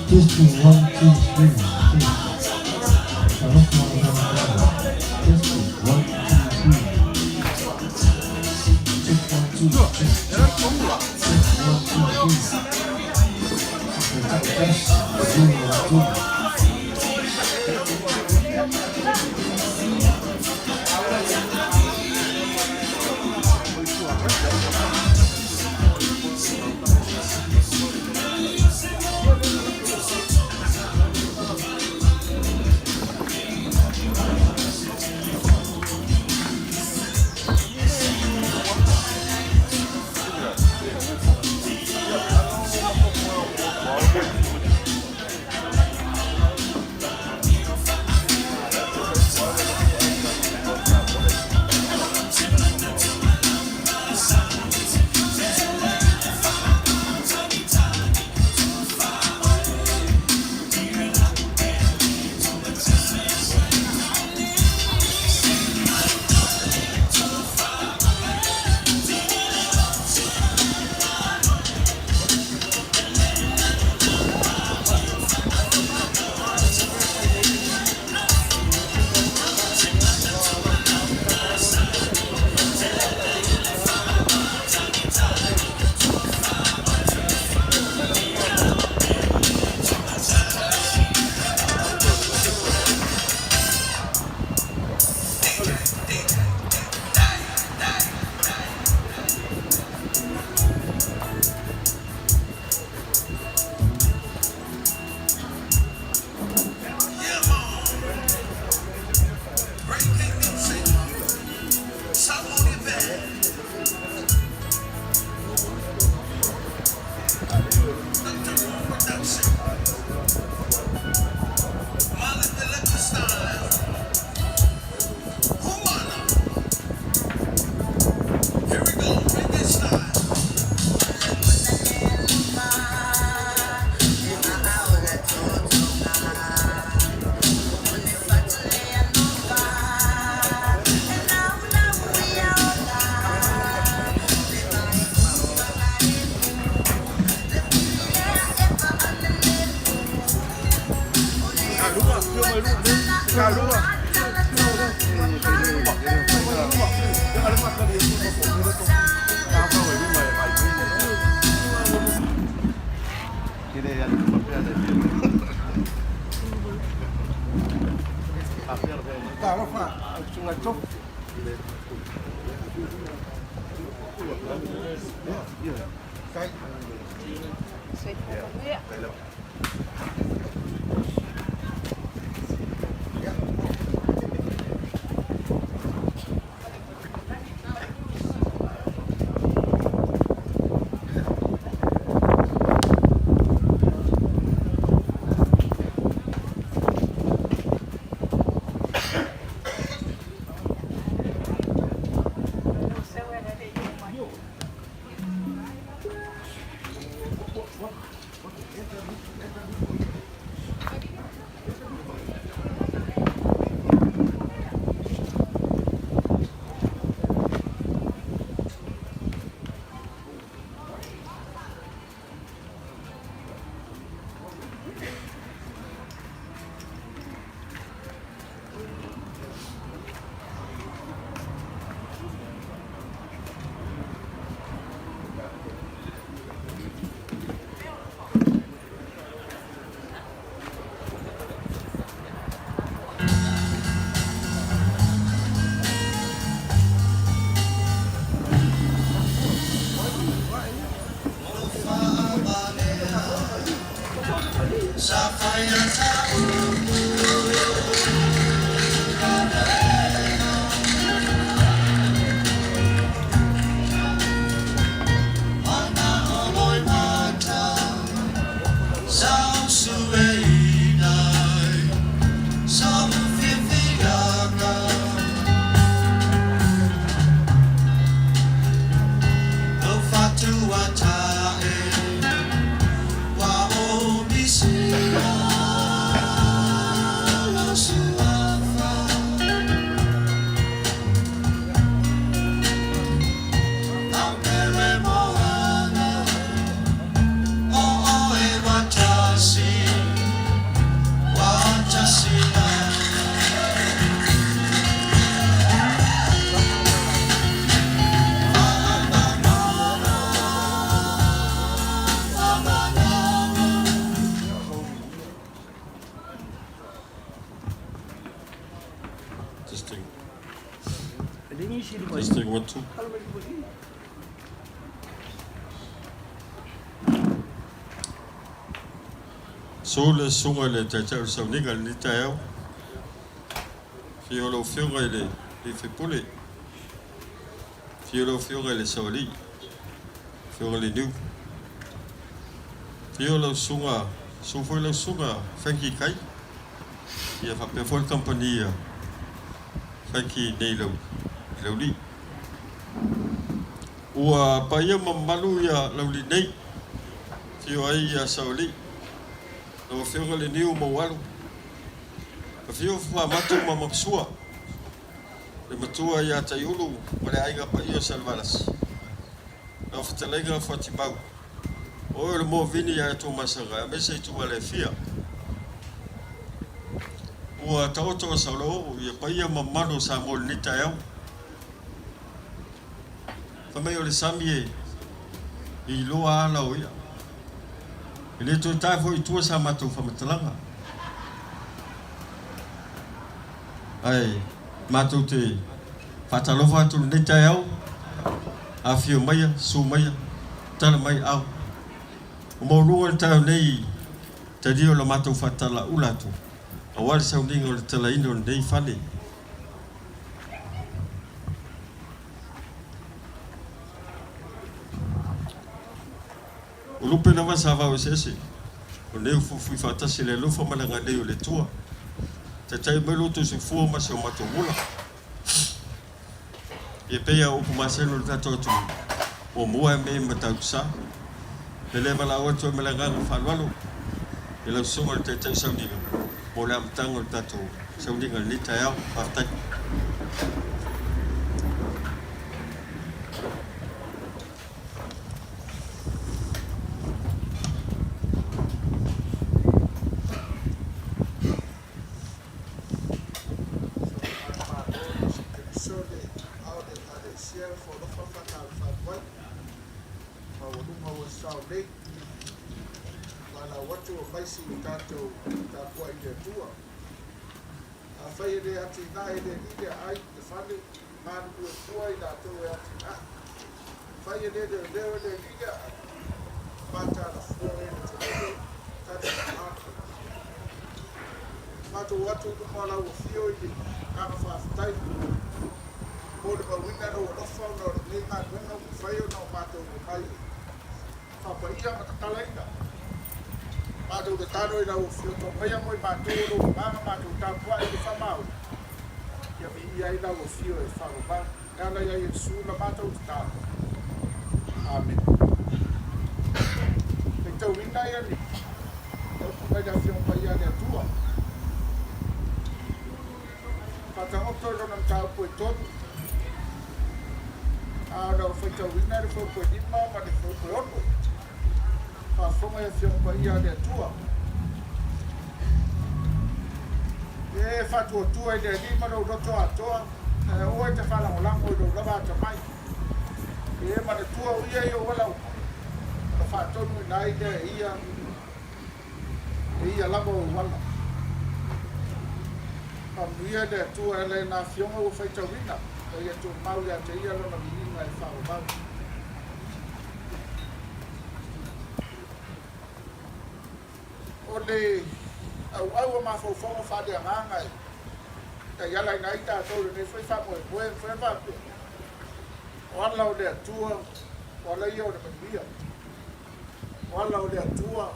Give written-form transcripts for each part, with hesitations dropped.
Testing 1 2 3 test. Talofa lava. Testing 1 2 3. Check 1 2 check check. Check 1 2 3. Test 0 1 2. Testing 1 2. Susu le Susuga i le Taitai o le Sauniga i lenei taeao. Afio lau Afioga i le sui usufono, afio lau Afioga i le Saoalii, Afioga i le Niu. Afio lau Susuga, susu foi lau Susuga Frankie Kai, ia faapea foi le kamupani a Frankie nei i Laulii. Ua paia ma mamalu ia Laulii nei, afio ai ia Saoalii, lau Afioga i le Niu Maualu, afio Fuamatu ma Maposua, le matua ia Taiulu ma le aiga paia o Salevalasi, lau fetalaiga Fuatimau, o oe o le moavini ia Tuamasaga aemaise ituala e fia. Ua taoto a saoloo ia paia ma mamalu o Samoa i lenei taeao. Fai mai o le sami e iloa ala o ia. E le toe tae foi i tua sa matou faamatalaga. Ae matou te faatalofa atu i lenei taeao, afifio maia, susu maia, tala mai ao. Ua maualuga le taeao nei i talia o la matou faatalaula atu aua le sauniga o le talaina o lenei fale. O lupe lava sa vao eseese, o nei o fuifui faatasi i le alofa ma le agalelei o le Atua. Taitai mai lo outou soifua ma si o matou ola. Ia pei a o upu masani o le tatou atunuu, ua mua e mea i Matautu-sa. E le valaau atu ai ma le agaga faaaloalo i lau Susuga i le Taitai Sauniga mo le amataga o le tatou sauniga i lenei taeao. Faafetai. Maualuga ua sao nei, valaau atu o faisi i tatou tapuai i le Atua. Afai e le atinae e le alii le aai i le fale, galulue fua i latou e atinae. Afai e le leoleo e le alii le aai, mataala fua e le telele, tali faaalu. Matou o atu i luma o lau afio i le agaga faafetai mo le mauina lou alofa ona o lenei galuega ua mafai ona o matou omai e faapaia ma tatalaina. Matou tatalo i lau afio taumaia mo i matou o lou agaga matou tapuai i le faamaoni ia viia ai lau afio e faavavau. E ala ia Iesu la matou tatalo. Amene. Faitauina ia ni upu mai le Afioga Paia a le Atua. Faataoto i lona mataupu e tolu, a o lau faitauina le fuaiupu e 5 ma le fuaiupu e 6. Faafofoga i Afioga Paia a le Atua. E faatuatua i le Alii ma lou loto atoa, ae aua e te faalagolago i lou lava atamai. E manatua o ia i ou ala uma, ona faatonuina ai lea e ia, e ia lava ou ala. Faamanuia le Atua e ala i ana Afioga ua faitauina, ma ia tumau ia te ia lona viiga e faavavau. O le auau o mafaufauga faaleagaga e taialaina ai tatou i lenei foi faamoemoe, e mafai ona faapea, o ala o le Atua, o ala ia o le manuia. O ala o le Atua,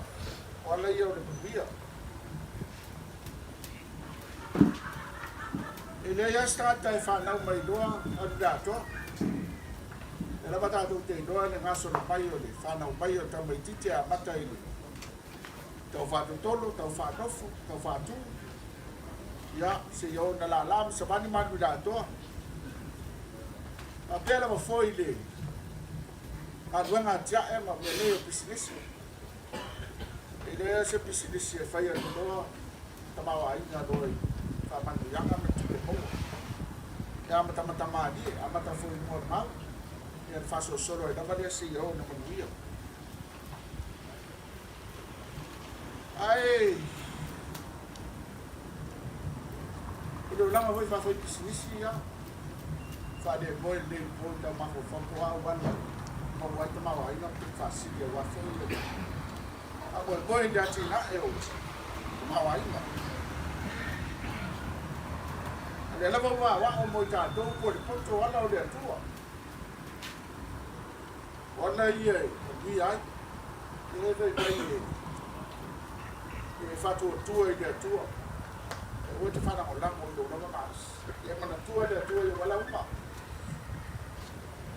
o ala ia o le manuia. E leai lava se tagata e fanau mai loa alu i le atoa. Lea lava tatou te iloa le gasolo mai o le fanau mai o le tamaitiiti e amata i le tau faatotolo, tau faanofo, tau faatu, ia, seia oo ina lala ma savali ma alu i le atoa. Faapea lava foi le galuega atiae ma mea nei o pisinisi. E leai se pisinisi e fai atu loa tamaoaiga loa i faamanuiaga ma tupe maua. E amatamata malie, amata foi i luga o le mau, ia le faasolosolo ai lava lea seia oo ina manuia. Ae o le olaga foi faafai pisinisi ia, Faamoemoe lenei po i tau mafaufau po o a auala e maua ai tamaoaiga ma tupe faasili aua foi le faamoemoe i le atinae o tamaoaiga. O lea lava ua aoao mo i tatou po o le poto o ala o le Atua. O ala ia e manuia ai. E fai mai e faatuatua i le Atua. E aua e te faalagolago i lou lava malosi. Ia manatua le Atua i ou ala uma.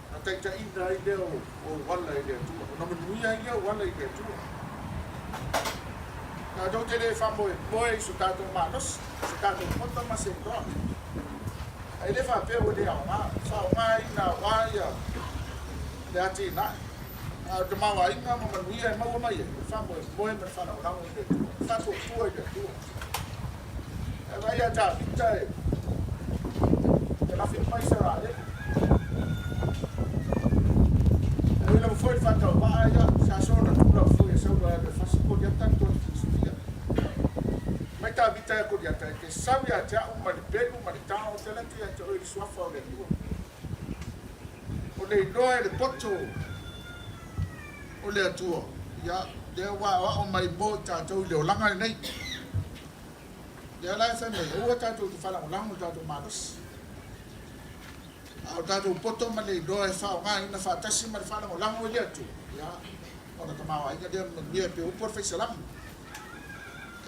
Ona taitaiina ai lea o ou ala e le Atua. Ona manuia ai lea o ou ala i le Atua. Tatou te le faamoemoe i so tatou malosi, so tatou poto ma se iloa. Ae le faapea ua le aoga. E faaaogaina aua ia le atinae. A o le tamaoaiga ma manuia e maua mai ai, o le faamoemoe ma le faalagolago i le Atua, le faatuatua i le Atua. E vaai ia Tavita e lafi mai Isaraelu. E ui lava foi i le faatauvaa ia, sa soona tu lava foi e Saulo e alu e fasi Koliata le toa Filistia. Mai Tavita ia Koliata, e te sau ia te au ma le pelu ma le tao, ou te alu atu ia te oe i le suafa o le Atua. O le iloa e le poto o le Atua, ia, lea ua aoao mai mo i tatou i le olaga lenei. Lea la e fai mai, aua tatou te faalagolago i le tatou malosi. A o tatou poto ma le iloa e faaaogaina faatasi ma le faalagolago i le Atua, ia, ona tamaoaiga lea ma manuia e pei o upu o le Fai Salamo.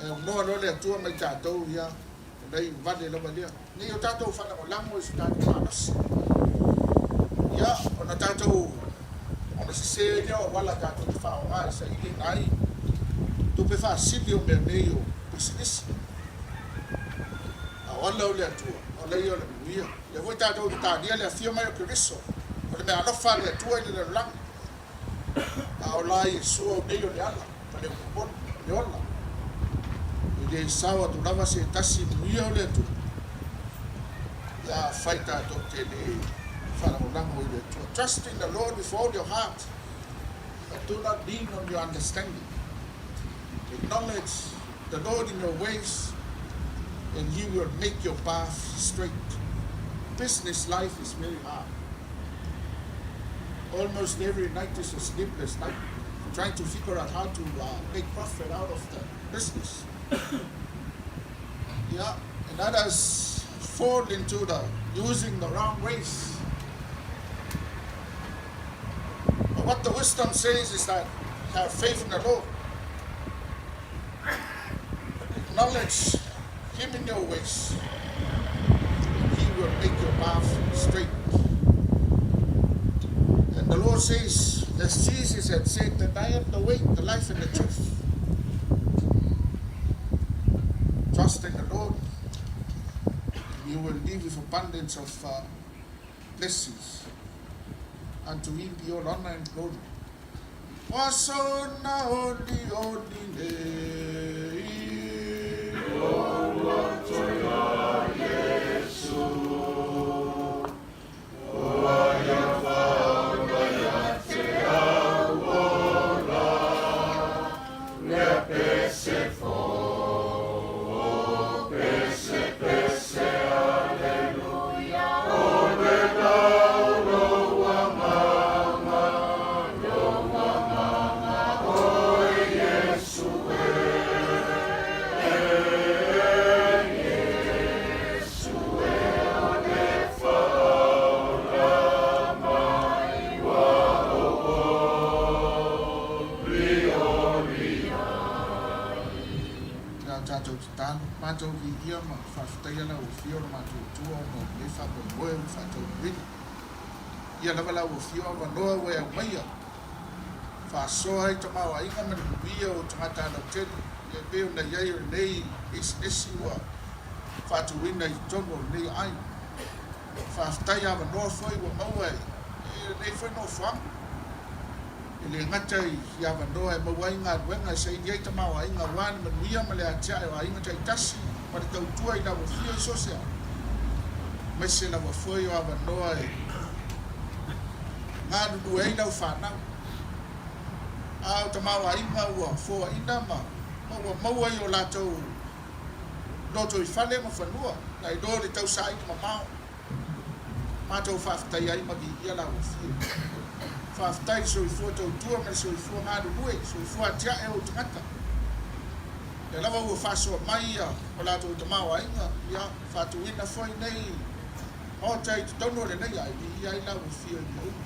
E aunoa loa le Atua ma i tatou, ia, o le iuvale lava lea. Ne i o tatou faalagolago i so tatou malosi, ia, ona tatou, ona sese ai lea o auala tatou te faaaoga e sailiga ai tupe faasili o mea nei o pisinisi. A o ala o le Atua, o ala ia o le manuia. O lea foi tatou te talia le afio mai o Keriso, o le meaalofa a le Atua i le lalolagi. A o la Iesu au nei o le ala ma le upu moni, o le ola. E le sao atu lava se tasi i manuia o le Atua, ia afai tatou te le faalagolago i le Atua. Trust in the Lord with all your heart, but do not lean on your understanding. Acknowledge the Lord in your ways, and he will make your path straight. Business life is very hard. Almost every night is a sleepless night, trying to figure out how to make profit out of the business. Yeah, and others fall into the using the wrong ways. But what the wisdom says is that have faith in the Lord. Acknowledge him in your ways, and he will make your path straight. And the Lord says, as Jesus had said, that I am the way, the life, and the truth. Trust in the Lord, and you will live with abundance of blessings. Unto him be all honor and glory. Wasona oli oli nei. Ia tatou tatalo, matou viia ma faafetaia lau Afio le matou Atua ona o lenei faamoemoe ua faataunuuina. Ia lava lau Afio avanoa ua e aumaia, faasoa ai tamaoaiga ma le manuia o tagata lautele, ia e pei ona i ai o lenei pisinisi ua faatuina i totonu o lenei aiga. Faafetai avanoa foi ua maua e lenei foi nofoaga. E le gata i avanoa e maua ai galuega e saili ai tamaoaiga aua le manuia ma le atiae o aiga taitasi ma le tautua i lauafia i so o se ao, aemaise lava foi o avanoa e galulue ai lau fanau. A o tamaoaiga ua foaina ma ua maua i o latou lotoifale ma fanua, nai lo le tausaili mamao. Matou faafetaia ai ma viia lau Afio. Faafetai le soifua tautua ma le soifua galulue, soifua atiae ou tagata. Lea lava ua faasoa mai ia o latou tamaoaiga, ia faatuina foi nei Maota i totonu o lenei a e viia ai lau Afio i mea uma.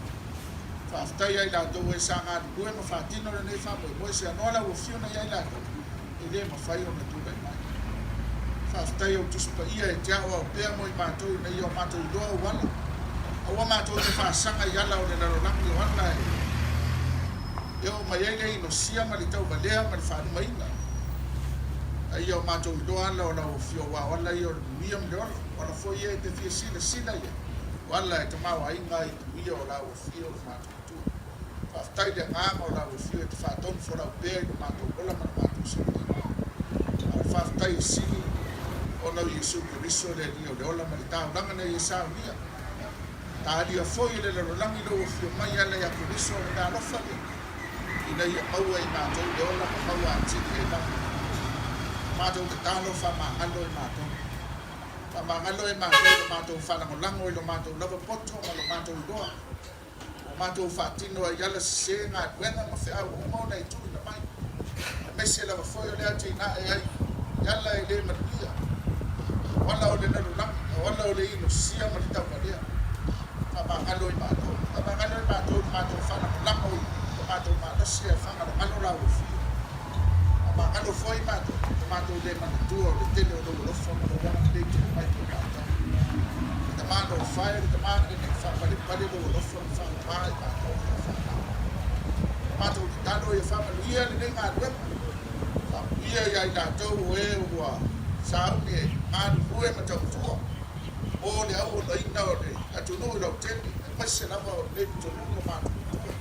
Faafetai ia i latou e sa galulue ma faatino lenei faamoemoe, seanoa lau Afio na i ai latou, e le mafai ona tulai mai. Faafetai ou Tusi Paia e te aoao pea mo i matou ina ia o matou iloa ou ala. Aua matou te faasaga i ala o le lalolagi o ala e oo mai ai le inosia ma le tauvalea ma le faalumaina. A ia o matou iloa ala o lau Afio aua o ala ia o le manuia ma le ola. O ala foi ia e te fia silasila i ai, o ala e tamaoaiga ai i manuia o lau Afio lo matou Atua. Faafetai i le agaga o lau Afio e te faatonu folau pea i lo matou ola ma lo matou soifua. A o le faafetai e sili ona o Iesu Keriso le Alii o le ola ma le taulaga na Ia saunia. Talia foi e le lalolagi lou afio mai e ala ia Keriso o le meaalofa lea, ina ia maua e i matou le ola ma maua atili ai lava. Matou tatalo faamagalo e matou. Faamagalo e matou i lo matou faalagolago i lo matou lava poto ma lo matou iloa. Ua matou faatino ai ala sese galuega ma feau uma ona e tuuina mai, aemaise lava foi o le atinae ai i ala e le manuia, o ala o le lalolagi, o ala o le inosia ma le tauvalea. Faamagalo i matou. Faamagalo i matou i le matou faalagolago i lo matou malosi ae faagalogalo la outou. Faamagalo foi matou i lo matou le manatua o le tele o lou alofa ma lou agalelei tele mai mo matou. Le Tama alofa e, le Tama agalelei, faapalepale lou alofa ma faamama i matou ma lau fanau. O matou tatalo ia faamanuia lenei galuega, faamanuia ia i latou o e ua sauni e galulue ma tautua mo le auaunaina o le atunuu i lautele, aemaise lava o lenei pitonuu ma matou matua.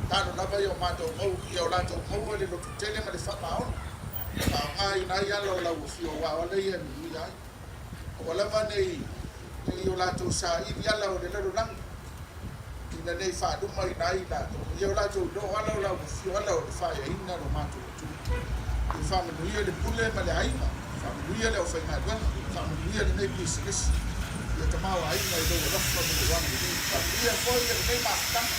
Tatalo lava ia o matou mau, ia o latou maua le lototele ma le faamaoni, e faaaogaina ai ala o lau afio aua o ala ia e manuia ai. Aua lava nei nei o latou saili ala o le lalolagi, ina nei faalumaina ai i latou, ia o latou iloa o ala o lau afio, ala o le faeaina lo matou Atua. Ia faamanuia le pule ma le aiga, faamanuia le aufaigaluega, faamanuia lenei pisinisi, ia tamaoaiga i lou alofa ma lou agalelei. Faamanuia foi lenei mafutaga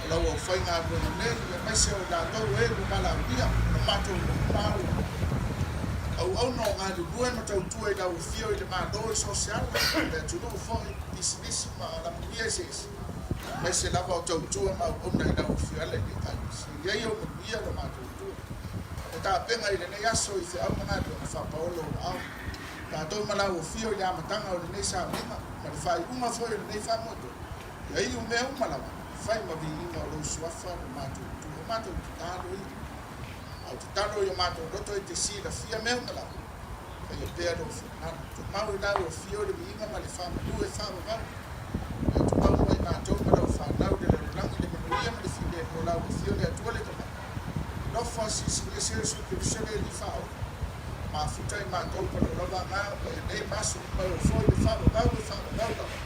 o lau aufaigaluega nei, aemaise o i latou e ua valaaulia, o lo matou nuu ma au auauna o galulue ma tautua i lau afio i le Malo i so o se ala, le atunuu foi, pisinisi ma alamanuia eseese, aemaise lava o tautua ma auauna i lau afio e ala i le Ekalesia. I ai ou manuia lo matou Atua. E tapena i lenei aso i feau ma galuega faapaolo o aao. Tatou ma lau afio i le amataga o lenei sauniga ma le faaiuga foi o lenei faamoemoe, ia iu mea uma lava, fai ma viiga o lou suafa lo matou Atua. O matou tatalo ia. A o tatalo i o matou loto e te silafia mea uma lava, faia pea lou finagalo. Tumau i lau afio le viiga ma le faamanu e faavavau. Ia tumau mo i matou ma lau fanau le lalolagi le manuia ma le filemu o lau afio le Atua le Tama. Alofa silisili ese Iesu Keriso le Alii faaola. Mafuta i matou ma lou lava agaga paia nei ma aso uma e oo foi le faavavau e faavavau lava.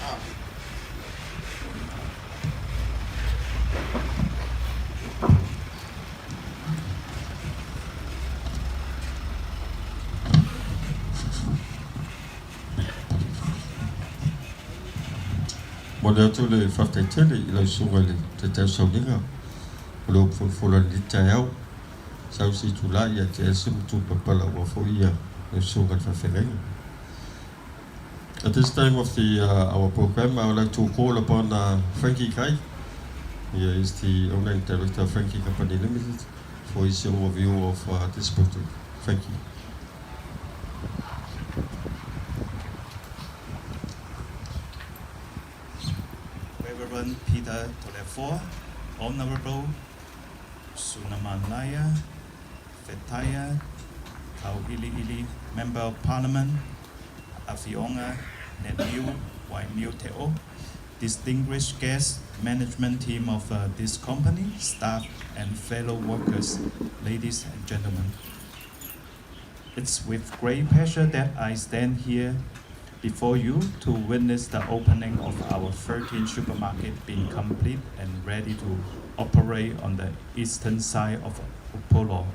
Amene. Momoli atu le faafetai tele i lau susuga i le Taitai o Sauniga o le upu folafola i lenei taeao. Sau se itula ia te ese ma tupapala aua foi ia lau susuga i le faafeagaiga. At this time of the our program, I would like to call upon Frankie Kai. He is the owner and director of Frankie Company Limited for his overview of this project. Thank you. Reverend Peter Tolefoa, Honorable Sunamalea Fetaia Tauiliili, Member of Parliament, Afioga Neniu Waimiu Teo, distinguished guests, management team of this company, staff and fellow workers, ladies and gentlemen. It's with great pleasure that I stand here before you to witness the opening of our 13th supermarket being complete and ready to operate on the eastern side of Upolu.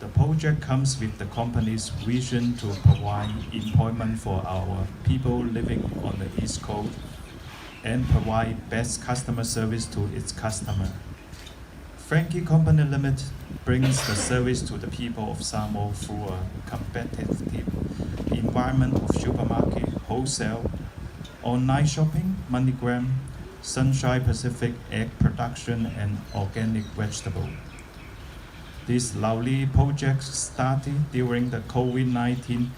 The project comes with the company's vision to provide employment for our people living on the East Coast and provide best customer service to its customer. Franki Company Limited brings the service to the people of Samoa through a competitive environment of supermarket, wholesale, online shopping, MoneyGram, Sunshine Pacific egg production, and organic vegetable. This Laulii project started during the COVID-19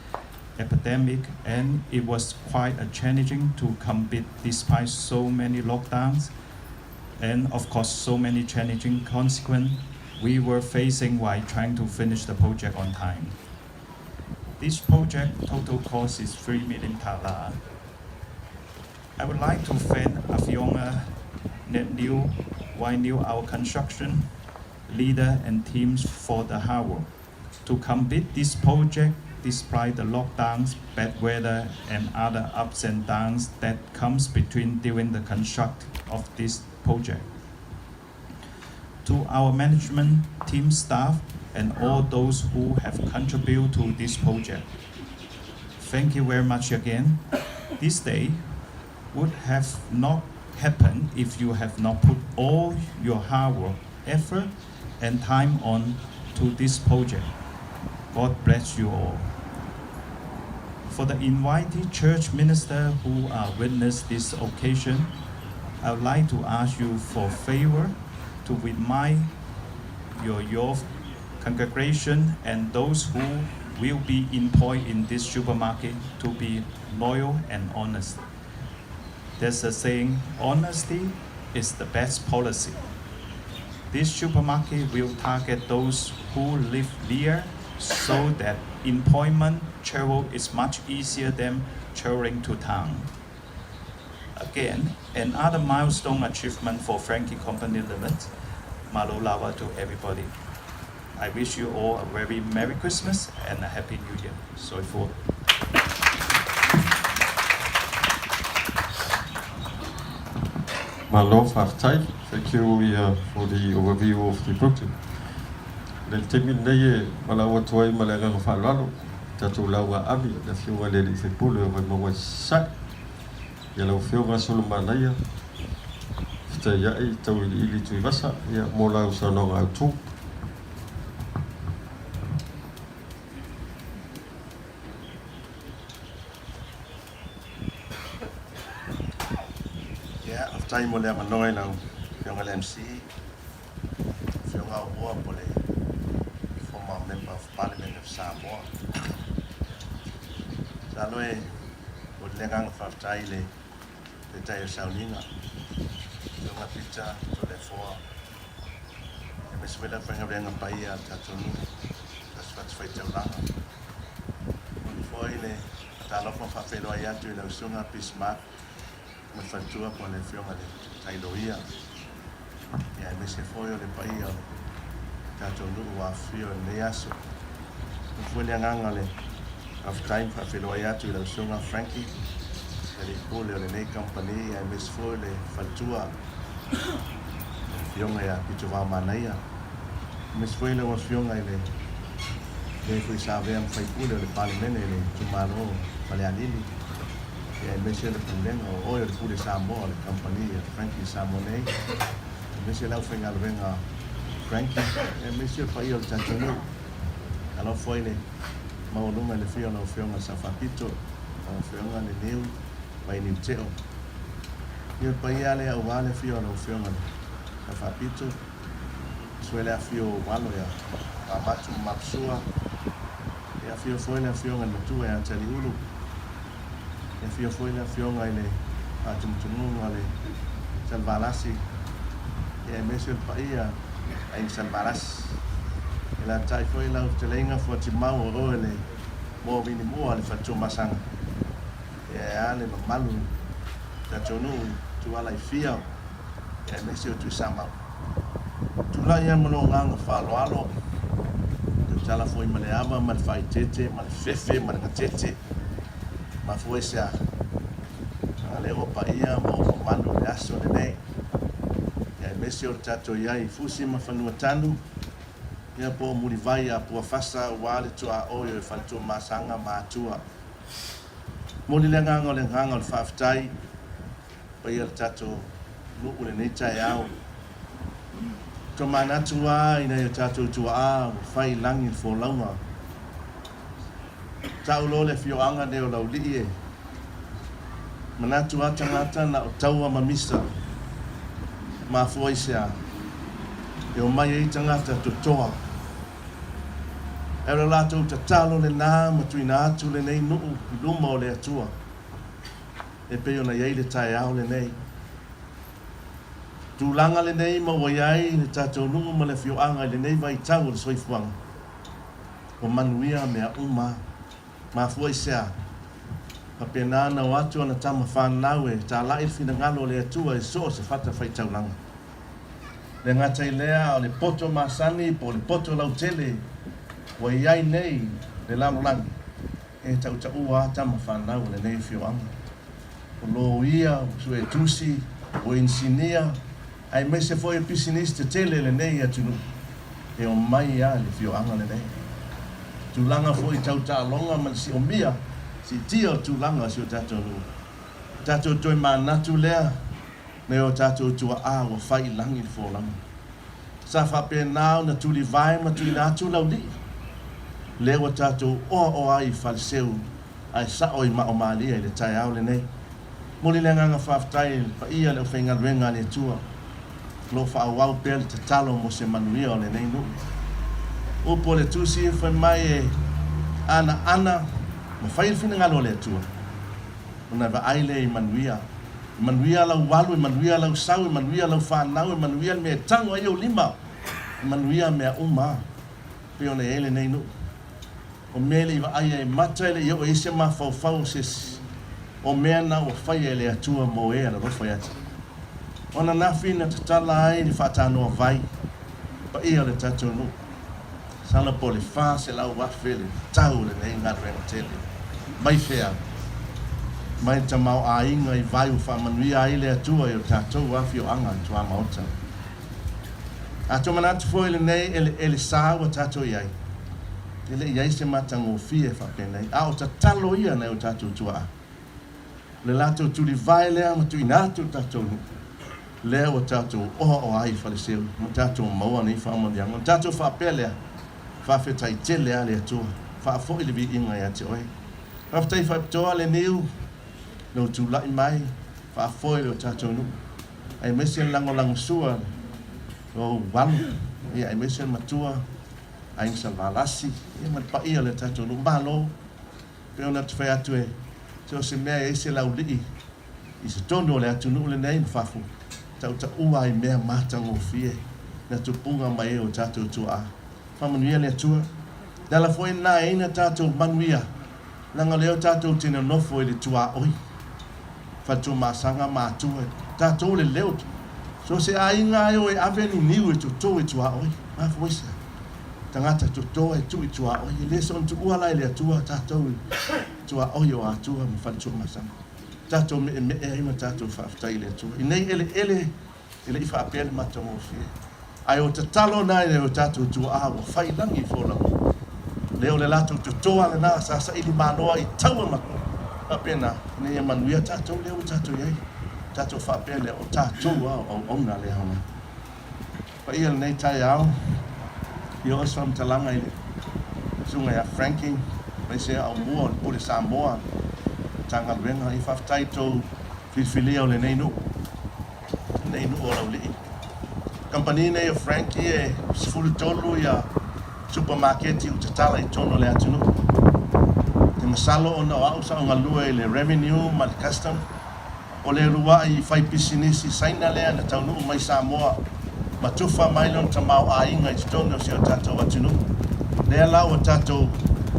epidemic, and it was quite a challenging to compete despite so many lockdowns and of course so many challenging consequences we were facing while trying to finish the project on time. This project total cost is 3 million tala. I would like to thank Afioga Neniu Wainiu, our construction leader and teams for the hard work to complete this project despite the lockdowns, bad weather, and other ups and downs that comes between during the construct of this project. To our management team staff and all those who have contributed to this project, thank you very much again. This day would have not happened if you have not put all your hard work, effort, and time on to this project. God bless you all. For the invited church minister who are witness this occasion, I would like to ask you for favor to remind your youth congregation and those who will be employed in this supermarket to be loyal and honest. There's a saying, honesty is the best policy. This supermarket will target those who live near so that employment travel is much easier than traveling to town. Again, another milestone achievement for Franki Company Limited. Malo lava to everybody. I wish you all a very Merry Christmas and a Happy New Year. Soifua. Malo faafetai. Thank you for the overview of the project. Le taimi lenei e valaau atu ai ma le agaga faaaloalo i tatou lauga ave i le Afioga i le Alii Faipule o Vaimauga i Sasae, ia lau Afioga Solomanaia Fetaiai Tauiliili Tuivasa, ia, mo lau saunoaga autu. Ia, faafetai mo le avanoa i lau Afioga i le MC, Afioga Aumua po o le former Member of Parliament of Samoa. Masalo e momoli le agaga faafetai i le Taitai o Sauniga, Afioga Peter Toleafoa, aemaise foi le aufaigaluega paia a le tatou nuu, tasi fatafaitaulaga. Momoli foi le faatalofa ma faafeiloai atu i lau Susuga Bismarck ma le faletua po o le Afioga i le Tamaitai Loia, ia aemaise foi o le paia o le tatou nuu ua afifio i lenei aso. Momoli foi le agaga o le faafetai ma faafeiloai atu i lau Susuga Frankie, le alii pule o lenei kamupani, ia aemaise foi o le faletua le Afioga ia Pitovao Manaia, aemaise foi lau Afioga i le le foi sa avea ma faipule o le Palemene i le itumalo o Falealili, ia aemaise le Pulega o oe o le Pule Samoa o le kamupani a Frankie Samoa nei, aemaise le aufaigaluega a Frankie, aemaise le paia o le tatou nuu. Alofa i le maualuga i le afio o lau Afioga Sao Faapito, lau Afioga Leniu Vainiu Teo. Ia le paia lea aua le afio o lau Afioga Sao Faapito, sue le afio o alo ia Mamatu ma Mapusua, ia afio foi le Afioga i le Matua ia Taliulu, ia afio foi le Afioga i le Faatumutumuga o le Salevalasi, ia aemaise o le paia Aiga Salevalasi. E alaalatai foi lau fetalaiga Fuatimau o oe le moa vinimua o le Faletuamasaga, ia e a le mamalu o le tatou nuu i Tuala i Fia, ia aemaise o Tuisamau. Tulai lava ma lou agaga faaaloalo, tautala foi ma le ava ma le faaeteete ma le fefe ma le gatete. Mafua i se a? Leaga lea ua paia ma ua mamalu le aso lenei, ia aemaise o le tatou i ai i Fusi ma Fanuatanu. Ia po o Mulivai a Puafasa aua le tuaoi o le Faletuamasaga ma Atua. Momoli le agaga o le agaga o le faafetai i paia o le tatou nuu i lenei taeao. Tomanatu lava i nai o tatou tuaa ua fai i lagi le folauga. Tau loa le afioaga nei o Laulii e manatu lava tagata na o taua ma misa. Mafua i se a? E omai ai tagata totoa. Ae o le latou tatalo lena ma tuuina atu lenei nuu i luma o le Atua e pei ona i ai le taeao lenei. Tulaga lenei ma ua i ai le tatou nuu ma le afioaga i lenei vaitau o le soifuaga. Ua manuia mea uma. Mafua i se a? Faapena ona o atu ana tama fanau e talai le finagalo o le Atua i so o se fatafaitaulaga. Le gata i lea, a o le poto masani po o le poto lautele ua i ai nei le lalolagi, e tautaua a tama fanau o lenei afioaga. O loia, o suetusi, o inisinia, aemaise foi o pisinisi tetele lenei atunuu e omai a le afioaga lenei. Tulaga foi tau taaloga ma le siomia, siitia o tulaga o si o tatou nuu. O tatou toe manatu lea me o tatou tuaa ua fai i lagi le folauga. Sa faapena ona tulivae ma tuuina atu laulii, lea ua tatou oaoa ai i Faleseu ae sao i Maomalia i le taeao lenei. Momoli le agaga faafetai i le paia o le aufaigaluega a le Atua o lo o faaauau pea le tatalo mo se manuia o lenei nuu. Upu o le Tusi fai mai e anaana ma fai le finagalo o le Atua ona e vaai lea i manuia. E manuia lau alu, e manuia lau sau, e manuia lau fanau, e manuia le mea e tago ai ou lima, e manuia mea uma pei ona i ai lenei nuu. O mea e le i vaaia e mata, e le i oo i ai se mafaufau o se isi, o mea na ua faia e le Atua mo e alolofa ia te ia. O ananafi na tatala ai le faatanoa vai, paia o le tatou nuu, sala po o le 400,000 le tau o lenei galuega tele. Mai fea? Mai le tamaoaiga i vai ua faamanuia ai le Atua i o tatou afioaga i tuamaota. A tomanatu foi lenei eleele sa ua tatou i ai, e le i ai se matagofie faapenei, a o tatalo ia nai o tatou tuaa. O le latou tulivae lea ma tuuina atu le tatou nuu, lea ua tatou oaoa ai i Faleseu ma tatou maua nei faamanuiaga. Ona tatou faapea lea, Faafetai tele a le Atua, faafoi le viiga ia te oe. Faafetai faapitoa le niu, lou tulai mai, faafoe le o tatou nuu. Aemaise le lagolagosua o ou alo, ia aemaise le matua, Aiga Salvalasi, ia ma le paia o le tatou nuu. Malo! Pei ona ou fai atu e so o se mea e i ai se laulii i totonu o le atunuu lenei ma fafo, tautaua ai mea matagofie na tupuga mai ai o tatou tuaa. Faamanuia le Atua. Le ala foi lena e ai na tatou manuia, leaga o lea o tatou te nonofo i le tuaoi, faletuamasaga ma atua, tatou le leo. So se aiga e o e ave ni niu e toto i tuaoi, mafua i se a? Tagata toto e tuu i tuaoi, e le soona tuua la e le Atua tatou i tuaoi o Atua ma faletuamasaga. Tatou meemee ai ma tatou faafetai i le Atua. I nei eleele E le i faapea le matagofie. Ae o tatalo na e o tatou tuaa ua fai lagi i folauga. Lea o le latou totoa lena sa saili manoa i taua ma faapena ina ia manuia tatou lea ua tatou i ai. Tatou faapea lea o tatou a o auauna a le Aoga. Paia lenei taeao i oo se faamatalaga i le susuga ia Frankie aemaise aumua o le Pule Samoa Matagaluega. Ia faafetai i tou filifilia o lenei nuu. Lenei nuu o Laulii. Kamupani nei o Frankie e 13 ia supamaketi ua tatala i totonu o le atunuu. Te masalo ona o au sa ou galue i le Revenue ma le Custom, o le uluai faipisinisi Saina lea na taunuu mai Samoa ma tufa mai lona tamaoaiga i totonu o si o tatou atunuu. Lea la ua tatou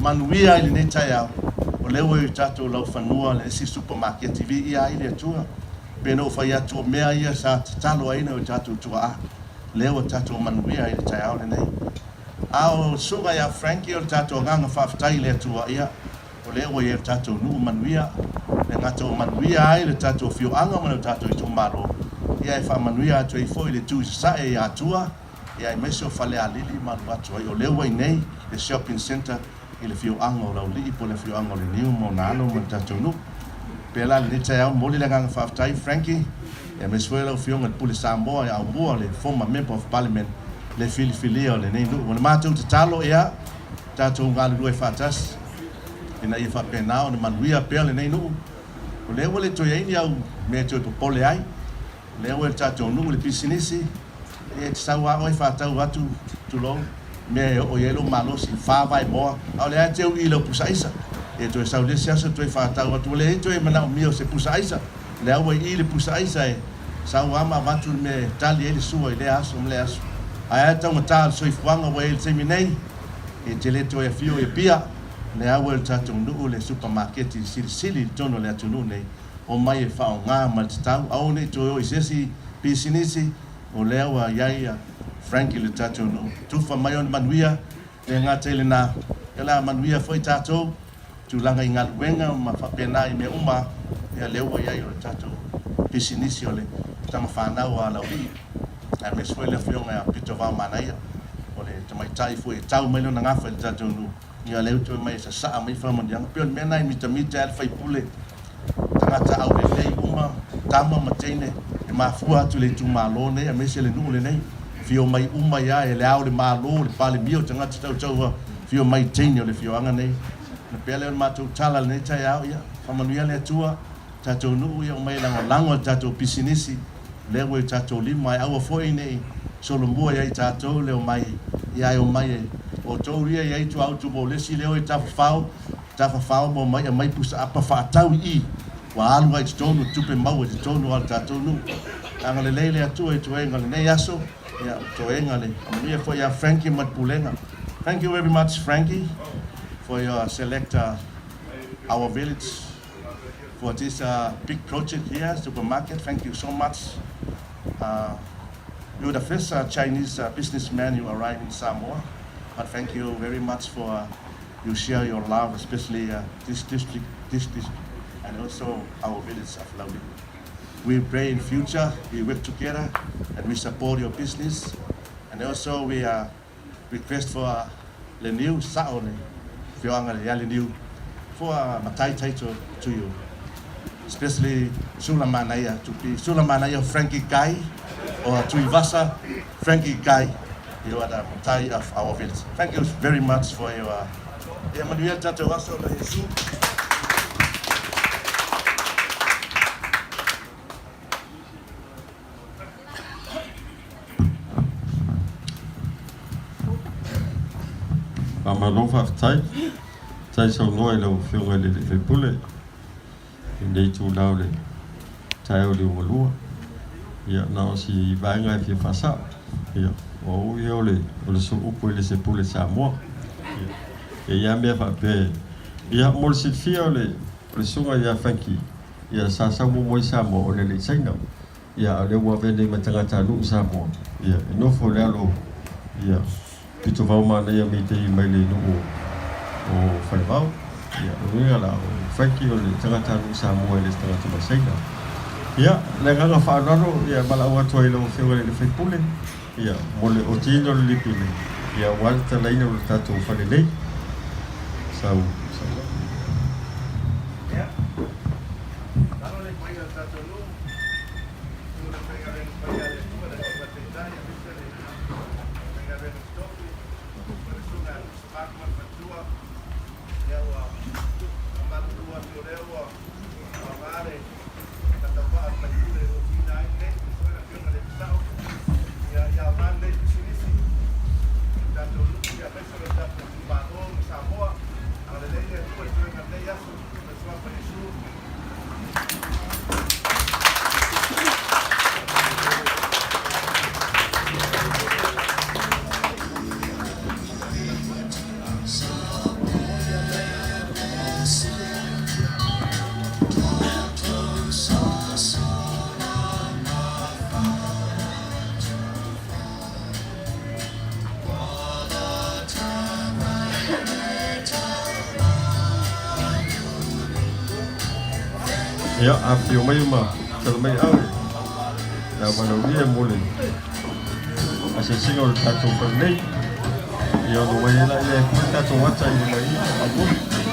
manuia ai lenei taeao, o lea ua i o tatou laufanua le isi supamaketi. Viia ai le Atua. Pei ona ou fai atu, o mea ia sa tatalo ai nai o tatou tuaa, lea ua tatou manuia ai i le taeao lenei. A o le susuga ia Frankie, o le tatou agaga faafetai i le Atua, ia, o lea ua i ai le tatou nuu manuia, le gata ua manuia ai le tatou afioaga ma le tatou itumalo, ia e faamanuia atu ai foi le itu i sasae ia Atua. ia aemaise o Falealili ma alu atu ai. O lea ua i inei le shopping centre i le afioaga o Laulii po o le afioaga o Leniu ma ona alo ma le tatou nuu. Pea la lenei taeao, momoli le agaga faafetai, Frankie, aemaise foi lau Afioga i le Pule Samoa e Aumua, le former Member of Parliament, le filifilia o lenei nuu. O le matou tatalo, ia tatou galulue faatasi ina ia faapena ona manuia pea lenei nuu. O lea ua le toe i ai ni au mea e toe popole ai, o lea ua i le tatou nuu le pisinisi, e te sau lava oe faatau atu, tulou, mea e oo i ai lou malosi, 4 vaemoa, a o lea lava e te ui i lau pusa aisa. E toe sau le isi aso toe faatau atu, ua leai toe manaomia o se pusa aisa, o lea ua i i le pusa aisa e sau lava ma avatu le mea e tali ai le sua i lea aso ma lea aso. Ae a taugata o le soifuaga ua i ai i le taimi nei, e te le toe afio i Apia, lea ua i le tatou nuu le supamaketi silisili i totonu o le atunuu nei, omai e faaaoga ma le tatau, aua ne i toe o i se isi pisinisi, o lea ua i ai Frank i le tatou nuu. Tufa mai ona manuia, le gata i lena, ia o le a manuia foi tatou, tulaga i galuega ma faapena i mea uma, ia lea ua i ai o le tatou pisinisi o le tamafanau a Laulii, aemaise foi le Afioga ia Pito Vaomanaia, o le tamaitai foi e tau mai lona gafa i le tatou nuu, ia lea ua toe mai e sasaa mai faamanuiaga. Pei o le mea lena e mitamita ai le sui usufono, tagata aulelei uma, tama ma teine, e mafua atu i le itumalo nei aemaise le nuu lenei, fia omai uma ia e le Ao o le Malo, le Palemia, o tagata tautaua fia omai i teine o le afioaga nei. Na pea lea o le matou tala lenei taeao, ia faamanuia le Atua tatou nuu, ia omai e lagolago i le tatou pisinisi, lea ua i tatou lima, ae aua foi ne i solomua ia i tatou le omai, ia ae omai e outou ia i ai tuautu mo le isi lea o e tafafao, tafafao ma omai aumai pusaapa faatau i i, ua alu ai i totonu tupe maua i totonu o le tatou nuu. Agalelei le Atua i toega o lenei aso, ia toega le faamanuia foi ia Frankie ma le pulega. Thank you very much, Frankie, for your select our village for this big project here, supermarket. Thank you so much. You're the first Chinese businessman who arrived in Samoa. But thank you very much for you share your love, especially this district, and also our village of Laulii. We pray in future we work together and we support your business, and also we request for le new sao le afioaga le ia Leniu for matai title to you, especially Sulamanaia, to be Sulamanaia Frankie Guy or Tuivasa Frankie Guy. You are the matai of our village. Thank you very much for your ia manuia le tatou aso na Iesu. Faamalo faafetai tai saunoa i lau Afioga i le sui usufono i lenei itula o le taeao liugalua. Ia na o si vaega e fia faasao. Ia, o au ia o le soupu e le se pule Samoa. Ia, e ia mea faapea. Ia, mo le silafia o le susuga ia Frankie, ia sa sau muamua i Samoa o le le Saina. Ia, a o lea ua avea nei ma tagatanuu Samoa. Ia, e nofo le alo, ia, pito vao manaia meitei mai le nuu o Falevao. Ia, o uiga la, o Frankie o le tagatanuu Samoa e le se tagata mai Saina. Ia, le agaga faaaloalo, ia, valaau atu ai lau Afioga i le sui usufono, ia, mo le otiina o le lipine, ia, aua le tatalaina o le tatou fale nei. Sau, sau. Ia, talo le paia o le tatou nuu, tu le faigaluega paia a le Atua, le Afioga i le Taitai, aemaise le faigaluega totofi, o le susuga ia Lusi Mark ma le faletua, ia ua faamalulu atu o lea ua faaaoga le tautavaa o le faipule e otiina ai lenei, aemaise foi le Afioga i le Sao, ia ia aoga lenei pisinisi, le tatou nuu, ia aemaise o le tatou itumalo ma Samoa. Agalelei le Atua i toega lenei aso, ma le suafa o Iesu. Ia, afifio mai ma tala mai au. Le a valaaulia mo le asiasiga o le tatou fale nei. Ia ona mai ai laia e pule tatou ata i luma i faamolemole.